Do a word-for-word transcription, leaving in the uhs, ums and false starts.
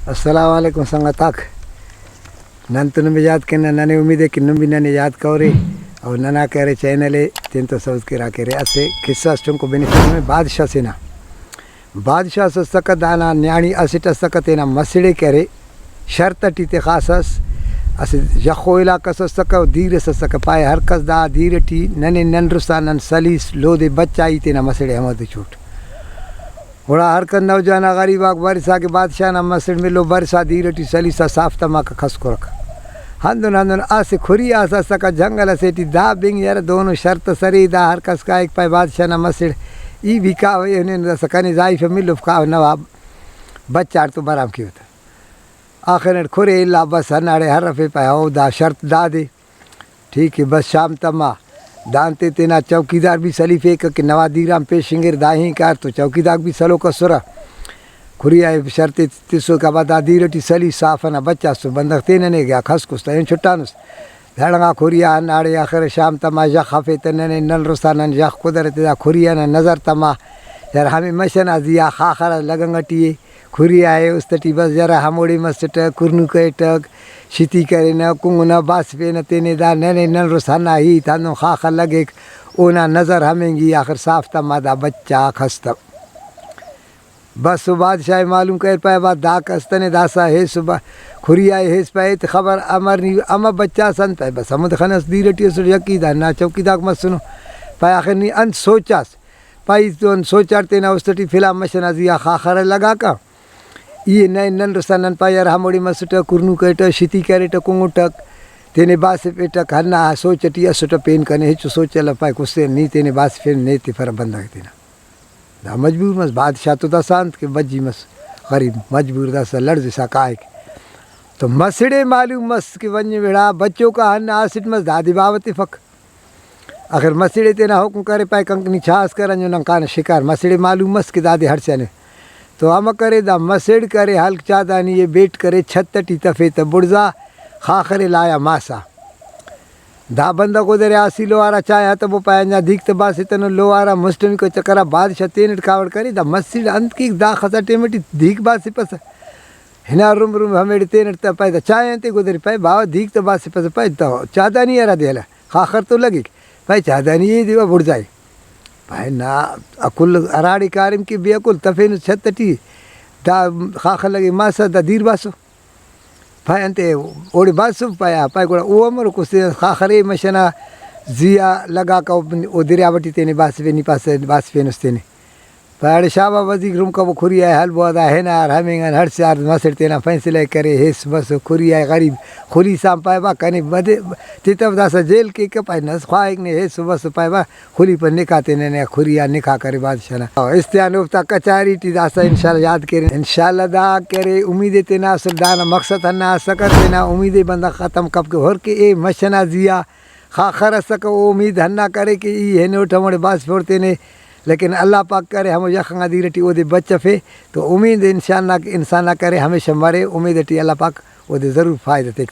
السلام علیکم سنگتاک، نن تو نمے یاد کینہ، ننے امید ءِ کہ نم بھی ننے یاد کرے، اور ننا کہ ارے چینل ءِ تین تو سبسکرائب کرے۔ اسہ قصہ اس چنکو بنفسہ نمے بادشاہ سے نا۔ بادشاہ اس اسکہ، دانا نیاڑی اسٹ اسکہ، تینا مسڑ ءِ کہ ارے شرط ٹی تخاسس۔ اسہ یخو علاقہ اس اسکہ، دیر اس اسکہ، پائے ہر کس دا دیر ٹی ننے ننرسا نن سلیس، لودے بچا ای تینا مسڑ ءِ ہمودے چوٹ۔ گڑا ہر کس نوجوان آ غریب آک برسا کہ بادشاہ نا مسڑ ملو، برسا دیر ٹی سلیسا صاف تماکہ کھسکرک۔ ہندن ہندن اسہ کھری آ اسکہ جنگل اسے ٹی، دا بنگ یار دونو شرط اس ارے، دا ہر کس کائک پائے بادشاہ نا مسڑ ای بھی کاوہ، ایہن ایہن داسہ کنے زائیفہ ملوف کاوہ نواب بچاٹ تو برام کیوہ تہ۔ آخر اٹ کھرے الا بس ہنداڑے ہرفے پائے او دا شرط دادے۔ ٹھیک ءِ، بس شام تما دانتے تینا چوکیدار بھی سلیفیکہ کہ نوا دیر آن پیشنگر، دا ہین کار تو چوکیدار بھی سلوک اسرہ۔ کھری آ شرط ءِ تسوکا بعد دا دیر ٹی سلی صاف ئنا بچاس تو بندغ تیننے گیا کھسکس تا ہین چھٹانس۔ داڑان آ کھری آ ہنداڑے آخر شام تما یخ ہرفے تہ ننے ننرسا نن یخ قدرت دا کھری ئنا نظر تما یار ہمے مش ئنا زیہا خاخر اس لگنگ ٹی ءِ۔ کھری آ ءِ است ٹی بس یرہ ہموڑے مسٹہ، کرنو کریٹک، شتی کرینہ، کنگنہ، باسفینہ تینے، دا ننے ننرس ہندا ہیت ہندن خاخر لگیک، اونا نظر ہمینگی آخر صاف تما دا بچہ آک ہست۔ بس او بادشاہ ءِ معلوم کریر پائے با دا کس تنے داسہ ہیس با-، کھری آ ءِ ہیس پائے ایت خبر امر نی امہ بچہ اس انت پائے بس ہمودے خنس دیر ٹی اسٹ یکی دا ہندا چوکیدار مسنو۔ پائے آخر نی انت سوچاس؟ پائے ای تو انت سوچاٹ تینا است ٹی فی الحال مش ئنا زیہا خاخر ءِ لگاکہ۔ ای نئے ننرسا نن پائے یار ہموڑے مسٹہ، کرنو کریٹہ، شتی کریٹہ، کنگٹک، تینے باسفیٹک، ہندا سوچ ٹی اسٹہ پین کنے ہچو سوچ الو پائے کسے نی تینے باسفین نے تفرہ بندغ تینا۔ دا مجبور مس، بادشاہ تو داسہ انت کہ بجی مس، غریب مجبور داسہ لڑزسا کائک۔ تو مسڑے معلوم مس کہ ونج وڑا بچوکا ہندا اسٹ مس دادے باوہ تفک۔ آخر مسڑ ءِ تینا حکم کرے پائے کنک نی چاس کر انجو نن کانہ شکار۔ مسڑ ءِ معلوم مس کہ دادے ہڑسینے تو امر کرے دا مسڑ کرے ہلک چادانی ءِ بیٹ کرے چھت ٹی تفے تہ بڑزا خاخر ءِ لایا ماسا۔ دا بندغ گدرے آسی لوہارا چائے ہتبو پائے انجا دیک تہ باسے تنو لوہارا مسٹمیکو چکرا بادشاہ تینٹ کاوڑ کرے دا مسڑ انت کیک داخسا ٹائم ٹی دیک باسے پسہ۔ ہنا رم رم ہمیڑے تینٹ تہ پائے دا چائے انتے گدرے پائے باوہ دیک تہ باسے پسہ پائے دا چادانی ہرا دے ہلہ۔ خاخر تو لگک، پائے چادانی ءِ دیوا بڑزائے۔ پائے نا عقل ہراڑے کاریم کہ بے عقل تفینس چھت ٹی، دا خاخر لگے ماسہ دا دیر باسو۔ پائے انتے اوڑے باسو پائے آ، پائے گڑا او امر کسے خاخر ءِ مش ئنا زی آ لگاکہ او دریاب ٹی تینے باسفے، نی پاسہ باسفینس تینے۔ پائے اڑے شابا وزیک رم کبو کھری آ ءِ ہلبو آ دا ہنار ہمینگان ہڑسیار مسڑ تینا فیصلہ ءِ کرے ہیس بس کھری آ ءِ غریب خلیسان پائے با کنے بدے تتو داسہ جیل کیکہ پائے نس خواہک نے ہیس بس پائے با خلیپہ نکاح تینے نے کھری آ نکاح کرے بادشاہ نا۔ استیان اوفتا کچاری ٹی داسہ انشاءاللہ یاد کرے۔ انشاءاللہ دا کرے امید ءِ تینا اسل دانا مقصد ہندا اسکہ تینا امید ءِ بندغ ختم کپ کہ ہر کہ اے مش ئنا زی آ خاخر اسکہ، او امید ہندا کرے کہ ای ہنوٹ ہموڑے باسفوٹ تینے، لیکن اللہ پاک کرے ہمو یخ انگا دیر ٹی اودے بچفے، تو امید انسان نا، انسان نا کرے ہمیشہ مرے، امید ٹی اللہ پاک اودے ضرور فائدہ تیک۔